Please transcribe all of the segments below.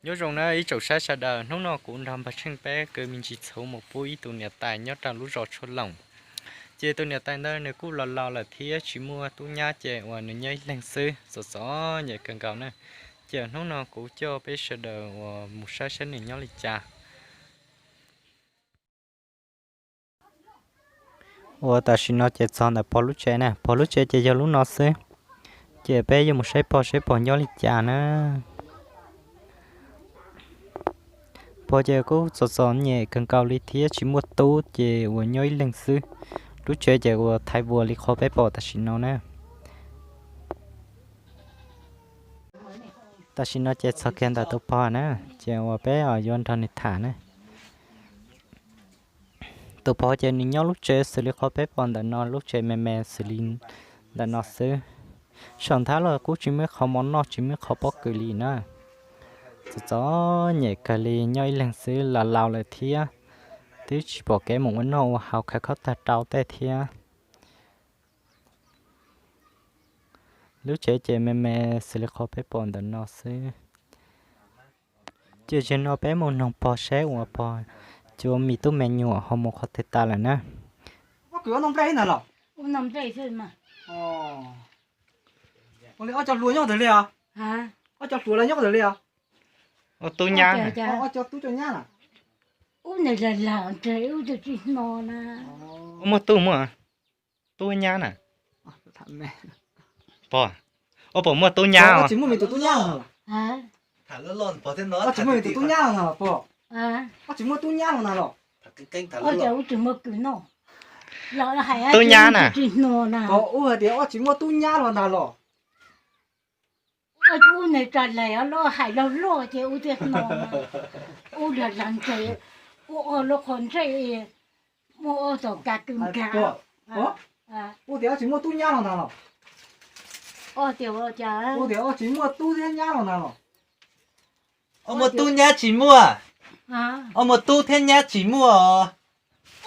Nyob zoo na ib tsoom saib sawv daws, hnub no kuv nrog npawg Tsheej peb kwv me ntsis txhuv mus pub ib tug niam tais nyob rau lub zos Tshuaj Loos. Ces tus niam tais ntawd nws kuj laus laus lawm thiab tsis muaj tub nyab ces uas nws nyob ib leeg xwb, txom txom nyem kawg nkaus na. Ces hnub no kuv coj peb sawv daws uas mus saib saib nws nyob li cas. Uas tam sim no ces txog ntawm pog lub tsev na, pog lub tsev ces yog lub no xwb. Ces peb yuav mus saib pog seb pog nyob li cas na. Pog ces kuj txom txom nyem kawg nkaus li thiab tsis muaj tub ces uas nyob ib leeg xwb. Lub tsev ces uas thaiv vuas li qhov peb pom tam sim no na. Tam sim no ces txog kiag ntawm tus pog na, ces uas peb yuav nrog nws tham na. Tus pog ces nws nyob lub tsev xws li qhov peb pom ntawm no, lub tsev me me xws li ntawm no xwb. Saum nthab los kuj tsis muaj qhov mov noj, tsis muaj qhov pob kws li na. Txom txom nyem kawg li, nyob ib leeg xwb, laus laus lawm thiab, twb tsis pom kev mus ua noj ua haus, khawb khob tag rau tej thiab. Lub tsev ces me me xws li qhov peb pom ntawm no xwb. Ces zaum no peb mus noog pog seb uas pog cov me tub me nyuam ho mus qhov twg tas lawm na. Ob cov hluas nyob ntawd li os? Ob cov hluas los nyob ntawd li os? Ob tub nyab, ob cov tub cov nyab na. Ub, nws lam lam ntseg, ub, tus tsis hnov na. Muaj tub muaj tub nyab na. Pog, ua puas muaj tub nyab? Tsis muaj me tus tub nyab los? Tsis muaj me tus tub nyab los na pog? Tsis muaj tub nyab los na los? Tub nyab na. Ub, hais tias ob tsis muaj tub nyab los na los? Ub, nws tsa lais loj hais loj loj ces ub thiaj hnov. Ub, lam lam ntseg, ub, ob lub qhov ntsej muaj ob tog ka kws nkag. Ub, tias ob tsis muaj tub nyab los na los? Ub, tias ob tsis muaj tub thiab nyab los na los? Ob muaj tub nyab tsis muaj. Ob muaj tub thiab nyab tsis muaj os.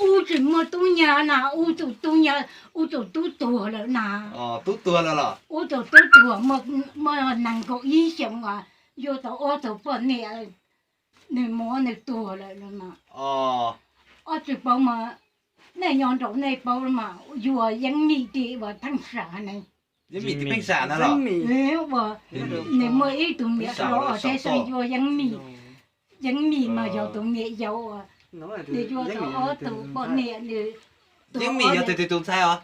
Ub tsis muaj tub nyab na, ub tus tub nyab, ub tus tub tuag lawm na. Tub tuag lawm los? Ub tus tub tuag muaj nees nkaum ib xyoos, yuav tau ob tug poj niam, nws muab nws tuag lawm los mas. Ob tsis paub mas, nej nyob nraud nej paub mas, yuav Yeeb Mim tim uas Pheej Sam ne. Yeeb Mim tim Pheej Sam na los? Nws muaj ib tug niam hlob thiab xeem yuav Yeeb Mim. Yeeb Mim mas yog tus niam yau, nws yuav tau ob tug poj niam. Yeeb Mim yog tus twg tus ntxhais os?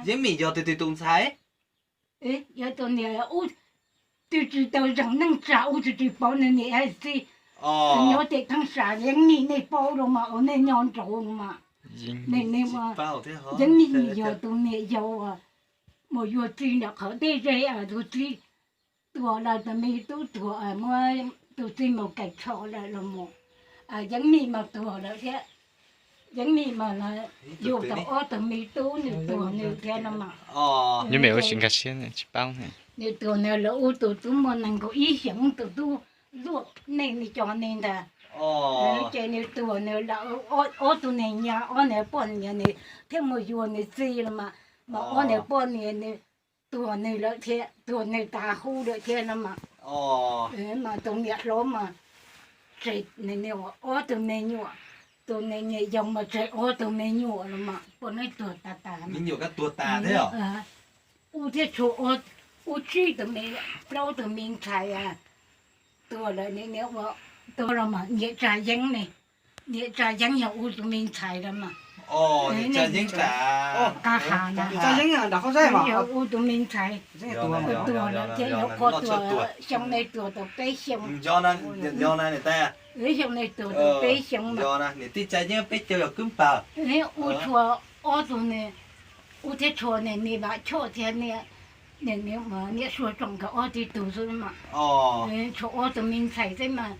Yeeb Mim yog tus twg tus ntxhais? Yog tus niam ub, twb tsis tau zeem neej tsa, ub tsis tsis paub nws niam hais txij. Nyob tim Pheej Sam, Yeeb Mim nej paub los mas, ua nej nyob nraud los mas. Yeeb Mim yog tus niam yau, mus yuav txiv nram qhov deb ze, tus txiv tuag lawm, tus me tub tuag, muab tus txiv mus kaim tsho lawm los mus. Yeeb Mim mas tuag lawm thiab. Yeeb Mim mas yug tau ob tug me tub, nws tuag nws thiab no mas. Yeeb Mim ua tsis nkag siab, tsis paub. Nws tuag nws lawm, ub tus tub muaj nees nkaum ib xyoos, tus tub luaj nej cov neeg ntag. Ces nws tuag nws lawm, ob tug niag nyab, ob niag poj niam nws thiaj mus yuav nws txiv los mas, mas ob niag poj niam nws tuag nws lawm thiab, tuag nws tas hu lawm thiab no mas. Mas tus niam hlob mas tseg ob tug me nyuam, tus niam yau mas tseg ob tug me nyuam los mas poj niam tuag tas tas. Ub thiab tshuav ub tsib tus me, plaub tus me ntxhais tuag lawm, niam ua tuag los mas niam Tsa Yeeb ne, niam Tsa Yeeb yog ub tus me ntxhais los mas. Qab Has na, yog ub tus me ntxhais. Tuag lawm thiab, yuav qhuav tuag, xyoo nej tuag tau peb xyoo. Xyoo nej tuag tau peb xyoo. Ub tshuav ob tug ne, ub thiab tshuav ne, niam Vam Choj thiab niam Suav Tsoom nkawd ob tug tug xwb mas. Tshuav ob tug me ntxhais xwb mas,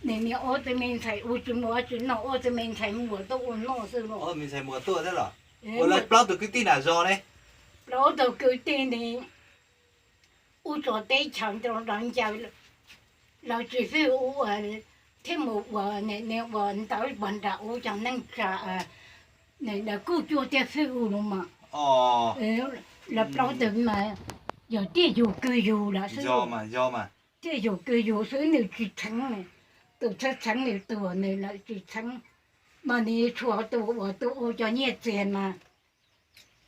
ne niam ob tug me ntxhais ub tsis muaj tsis noj, ob tug me ntxhais muaj tuaj ua noj xwb los. Ua lawv plaub tug kwv tij na zos ne? Plaub tug kwv tij ne, ub tso teb chaws nroo ncaws, lawv tsis fwj ub thiab mus ua ne, ua ntawv pog nram ub cov neej tsa, lawv kuj cuag thiaj fwj ub no mas. Lawv plaub tug mas yog tij yug kwv yug lawm xwb. thiaj yus kwv yus xwb, nws tsis txheeb, tus txheeb txheeb nws tuag nws lawm tsis txheeb. Mas nws tshuav tus uas tus ua cov nyiaj txiag mas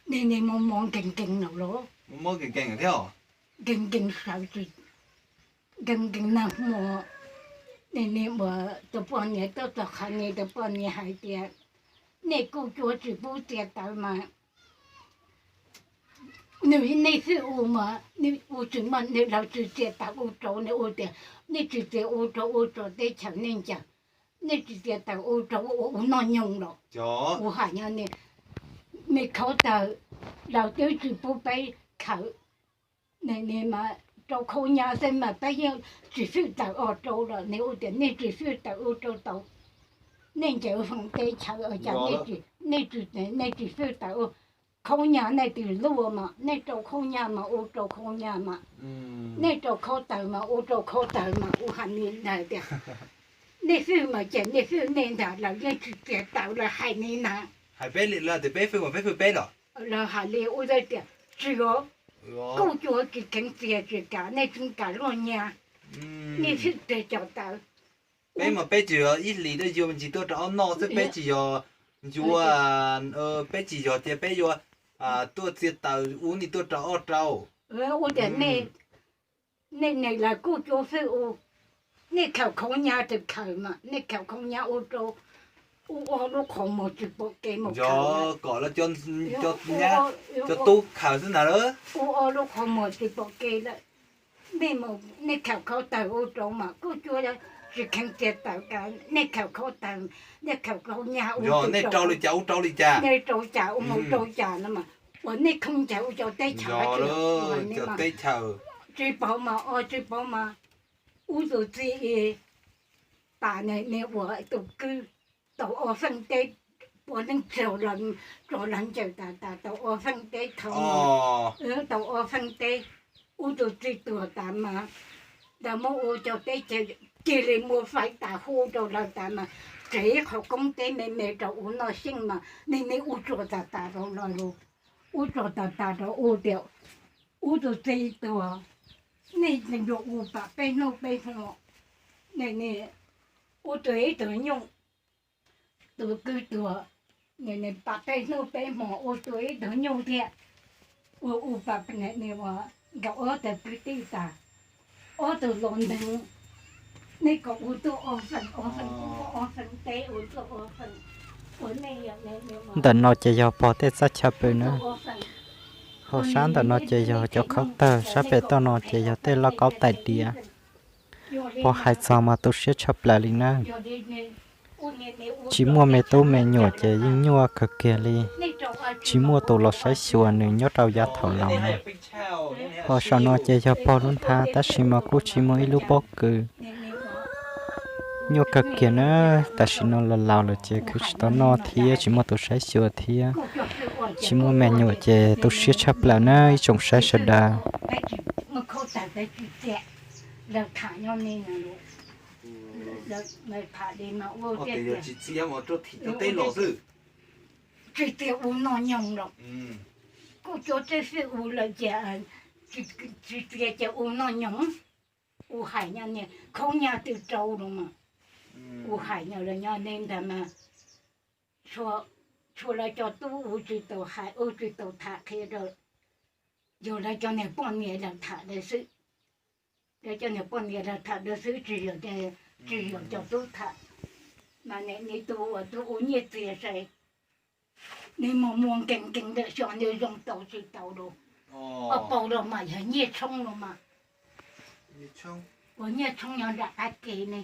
nws nws mus mus nkees nkees no los, nkees nkees sawv tsis, nkees nkees nag hmo, nws nws ua, tus poj niam tuaj txog qhov nws tus poj niam hais tias, nej kuj cuav tsis pub txiav taws mas nws nej fwj u mas nws u tsis muaj nws lawv tsis txiav taws u rau nws u tias, nej tsis txiav u rau u rau teb chaws nej ncaws, nej tsis txiav taws u rau ua u noj nyoog los. U hais nyob ne, me khaub taws lawv twb tsis pub peb khawm, ne mas rau khaub nyab xwb mas peb yeej tsis fwj taws ua rau los. Nws u tias nej tsis fwj taws u rau tau, nej ncaws feem teb chaws cas nej tsis, nej tsis fwj taws u. Khaub nyab nej twb luaj mas nej rau khaub nyab mas u rau khaub nyab mas, nej rau khaub taws mas u rau khaub taws mas. U hais li ntawd tias, nej fwj mas ces nej fwj nej ntag, lawv yeej tsis txiav taws lawv hais li na. Hais peb li lawv tias peb fwj mas peb fwj peb los. Lawv hais li ua tias, tsis, kuj cuav tsis kheev txiav tsis kam, nej tsis kam luaj nyab, nej fwj txiav cov taws. Peb mas peb tsis yog ib hlis dab yuav me ntsis tuaj rau ob noj xwb, peb tsis yog ncuav, peb tsis yog tias peb yuav tuaj txiav taws u nej tuaj rau ob rau. U tias nej, nej lawv kuj cuav fwj u, nej khawm khaub nyab tsis khawm mas nej khawm khaub nyab u rau, u ua lub qhov muag tsis pom kev mus khawm, kom lawv cov nyab, cov tub khawm xwb ntag lawm. U ua lub qhov muag tsis pom kev lawm. Nej mus nej khawm khaub taws u rau mas kuj cuav tsis kheev txiav taws, nej khawm khaub taws, nej khawm khaub nyab u, nej rau li cas u rau li cas, nej rau cas u mus rau cas no mas, uas nej khooj ncaws u cov teb chaws, cov teb chaws. Tsis paub mas, o tsis paub mas, u tus txiv tas ne, ua tus kwv tau ob feem teb, puav leej tsaug los tso los ncaws tas tas tau ob feem teb thaum, tau ob feem teb, u tus txiv tuag tas mas, lawv muab ua cov teb chaws, cia li muab faib tas hu rau lawv tas mas, tsev qhov koob teb me me rau u noj xyeej mas ne, nej u tsuag tas tas rau lawv, u tsuag tas tas rau u tias, u tus txiv tuag, nej yuav ua pam peb hnub peb hmo, ne, u tua ib tug nyuj, tus kwv tuag, ne pam peb hnub peb hmo u tua ib tug nyuj thiab, ua u pam ne, ua nkawd ob tug kwv tij tas, ob tug los nteeg, nej kom u tuaj ob feem, ob feem, ob feem teb, u tuaj ob feem, ua nej, ntawm no ces yog pog tej txaj chaw pw na. Hauv sab ntawm no ces yog cov khaub tawg, sab pem toj no ces yog tej lauj kaub tais diav. Pog hais txog mas tu siab tshaj plaws li na. Tsis muaj me tub me nyuam ces yeej nyuaj kawg kiag li. Tsis muaj tus los saib xyuas nws nyob rau yav thaum laus na. Ho saum no ces yog pog lub nthab, tab sis mas kuj tsis muaj ib lub pob kws. Nyuaj kawg kiag na, tam sim no los laus lawm ces khwv tsis tau noj thiab tsis muaj tus saib xyuas thiab. Tsis muaj me nyuam ces tu siab tshaj plaws na ib tsoom saib sawv daws. Tsis txiav u noj nyoog los, kuj cuab teb fij u lawm ces tsis txiav ces u noj nyoog. U hais nyob ne, khaub nyab twb rau los mas, u hais nyob los nyob ne ntag mas, txhua lawv cov tub u tsis tau hais u tsis tau tham qhia rau, yog lawv cov niag poj niam lawv tham lawv xwb. Lawv cov niag poj niam lawv tham lawv xwb, tsis yog, tsis yog cov tub tham. Mas ne nws tus uas tus u nyiaj txiag sai, nws mus muag nkees nkees ntawm xyov nws zoo tau tsis tau los. Ob paug los mas yog nyiaj tshoob los mas, uas nyiaj tshoob nyob nram qab ke ne.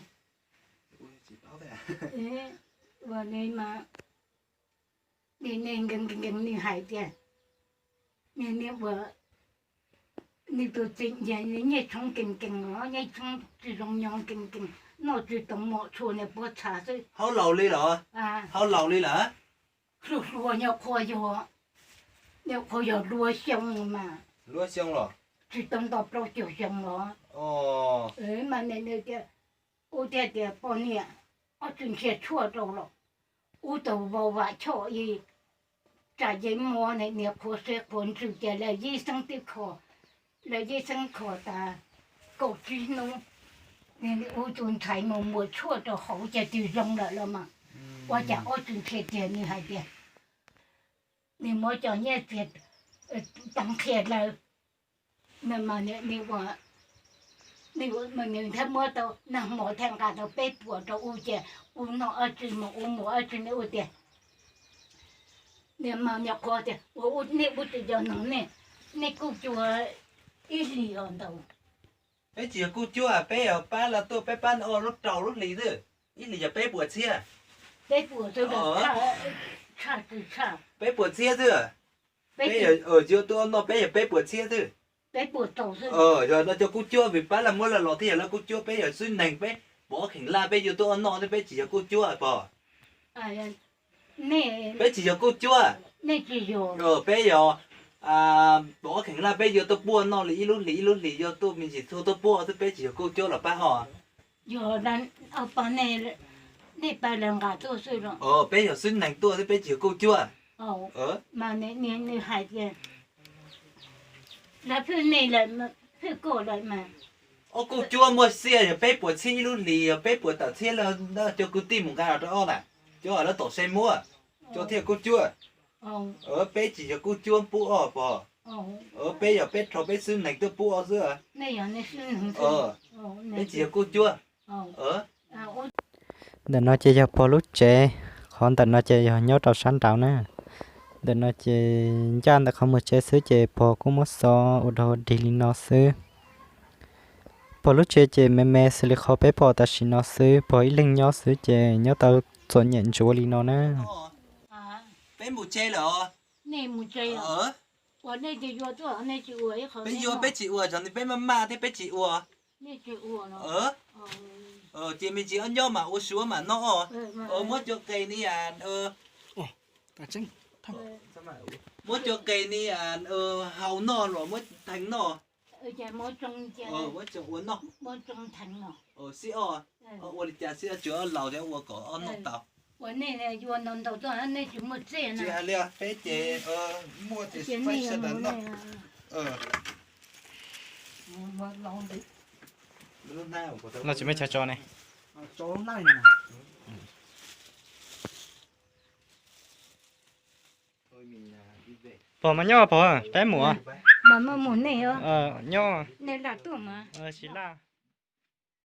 Uas ne mas, nws nkees nkees nws hais tias, nws ua, nws tus txiv nyiaj tshoob nkees nkees los nyiaj tshoob tsis zoo nyob nkees nkees, noj tsis tau mov tshua nws puab txha xwb. Hauv laus li los? Hauv laus li lawm? Hluas hluas nyob qhua yog, nyob qhua yog luab xyoo mas. Luab xyoo los? Tsis tau nto plaub caug xyoo los. Mas nws tias, ua tiag tias poj niam, ob tug ntsia tshuaj rau los, ub tau vau vam choj ib tsam yeej muab niag qhuav siab qhuav ntsws ces lawv yib xeeb twb kho, lawv yib xeeb kho tas, kaum tsib hnub, nws ua tus ntxhais mus muas tshuaj rau hauv ces twb zoo lawm los mas. Ua cas ob tug qhia tias nws hais tias nws muab cov nyiaj txiag tag qhia lawm. Nws thiaj muab tau nag hmo thiaj nqa tau peb puas rau u ces u noj ob tsi mus u mus ob tsi, nws ua tias, nws mas nyuam qhuav tias ua nej ua tsis yog no ne, nej kuj cuab ib hlis os ntau. Peb tsis yog kuj cuab, peb yog pab los tuaj peb pab nws ob lub rau lub hlis xwb, ib hlis yog peb puas txhiab. Peb puas txhiab xwb. Peb yuav tuaj ob noj peb yog peb puas txhiab xwb. Yog no cov kuj cuab vim pab lawv muab lawv los thiaj yog lawv kuj cuab, peb yog xwb neeg peb pov kheem laj peb yuav tuaj ob noj xwb, peb tsis yog kuj cuab pog. Peb tsis yog kuj cuab. Peb yog pov kheem laj peb yuav tuaj puaj noj li ib lub hlis ib lub hlis yuav tuaj me ntsis txhua tuaj puaj xwb, peb tsis yog kuj cuab los pab os. Peb yog xwb neeg tuaj xwb peb tsis yog kuj cuab. Ob kuj cuab muaj xiaj yog peb puas txhiab ib lub hlis, yog peb puas tawm txhiab lawm cov kwv tij mus nqa los rau ob na, cov lawv tom se muab, cov thiaj kuj cuab. Peb tsis yog kuj cuab pub ob pog. Peb yog peb rho peb xwb neeg tuaj pub ob xwb. Peb tsis yog kuj cuab. Ntawm no ces yog pog lub tsev, qhov ntawm no ces yog nyob rau sab nraud na. Ntawm no ces ncaj ntawm qhov muag tsev xwb ces pog kuj muab xov ua dog dig li no xwb. Pog lub tsev ces me me xws li qhov peb pom tam sim no xwb, pog ib leeg nyob xwb ces nyob tau txom nyem ntsuav li no na. Peb mus tsev lawm. Peb yuav peb tsis ua, tsam no peb maj maj thiab peb tsis ua. Ces me ntsis ob nyob mas ua suav mas noj os. Muab cov qe ni, muab cov qe ni haus noj los muab theev noj. Xib os, ua li cas xib os, tsuav laus thiab ua kom ob noj tau. Tsis hais li peb ces muaj ces sawv daws noj. No tsis muaj chaw tso ne. Pog mas nyob pog, peb mus. Nyob, tsis laj.